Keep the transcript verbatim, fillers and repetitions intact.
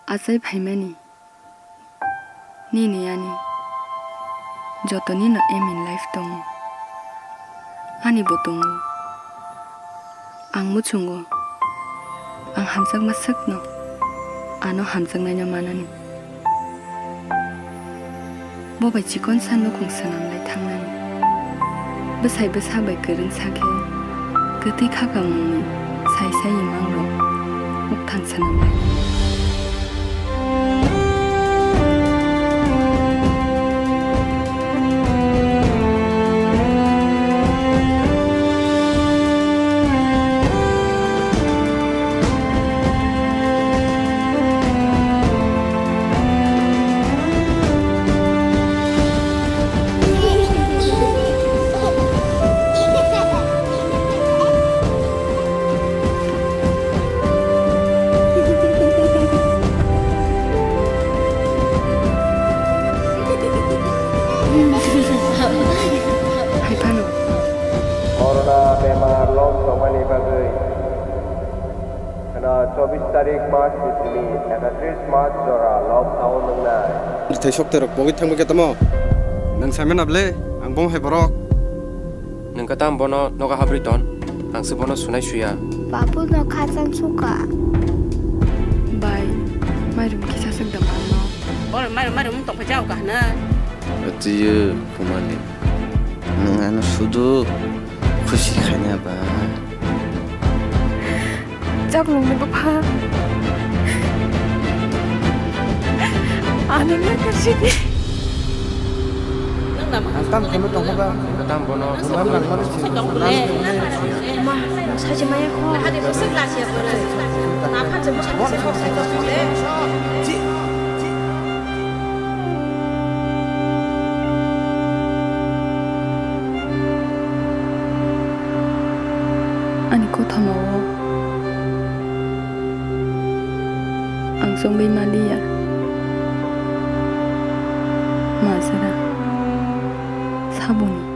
Achai phaimani nini ani joto nino aim in life tongo, ani bo tongo. Ang muchungo, ang hamjakma swkno ano hamjaknaino manani. Bo bai chikonsa nukhung swnamlai thangnani. Bwsai bwsa bai kwrwngsa khe kwtwi khakamungni sai sai imangrok mukthang swnamlai. Hai phano. Corona bemar lok tongmani bagwi kheno chobbish tarik March ni simi ekatris March jora lockdown wngnai. Rithai sokte rok pogwi thangma khe tamo? Nwng sai mano ble, ang bom hai borok. Nwng khe tamo bono nogo habrwi ton? Ang se bono sunai suya. Babu no khachang suka. Bai, mairum kisa suk da mano. Bor mairum mairum tong pha jao ka hna. Atiyo kumani. Nwng ano sudu khusi khaina ba. Chaklongni bwpha. Ano nakarchini. Ang tam kheno tongkha ba. Tam bono. Ang nang mani si. Ma, sachi maya kho. Ani kothoma o ang chongwi maliya. Majra saboni